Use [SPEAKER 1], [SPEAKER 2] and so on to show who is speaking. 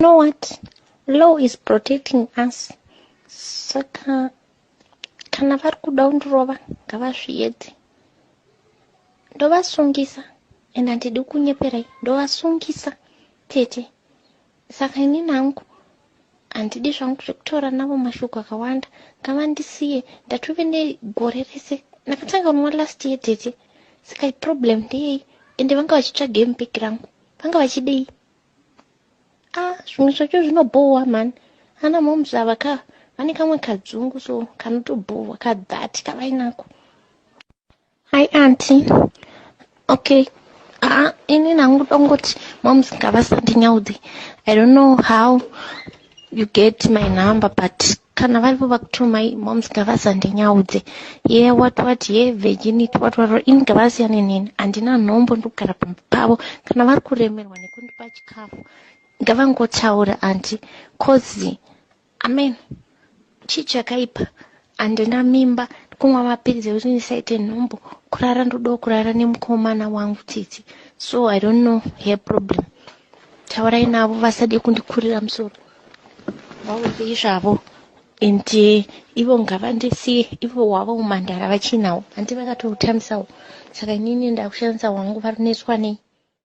[SPEAKER 1] Know what law is protecting us. Saka kana vari kuda kundirova, ngavazviedze, ndovasungisa. And handidi kunyeperai, ndovasungisa, tete. Saka inini hangu handidi zvangu zvekutaura navo mashoko akawanda. Ngavandisiye. Ndatove negore rese, ndakatanga kunwa last year, tete. Saka problem ndeyei? Ende vanga vachitsvagei mubhegi rangu? Vanga vachidei? Ah, zvimwe zvacho zvinobhowa mani. Ana moms ava ka, vane kamwe kadzungu so kanotobhowa kadhati kavainako. Hi auntie. Okay, ah, inini hangu dongoti moms ngavasandinyaudze. I don't know how you get my number, but kana varipo vakutumai, moms ngavasandinyaudze. Ye yeah, what what ye yeah, virginity, what what. Ini ngavasiyane neni, handina nhombo. Ndikugara pamba pavo. Kana vari kuremerwa nekundipa chikafu, ngavangotaura, auntie, 'cause amen, chii chakaipa? Handina mimba, kumwa mapiritsi ekuti ndisaite nhumbu. Kurara, ndodawo kurara nemukomana wangu, tsitsi. So I don't know her problem. Taurai navo, vasade kundikurira musoro. Vauzei zvavo. And ivo ngavandisiye. Ivo hwavo umhandara vachinawo, handi vakatoutamisawo. Saka inini ndakushandisa hwangu, vari kuneswa nei?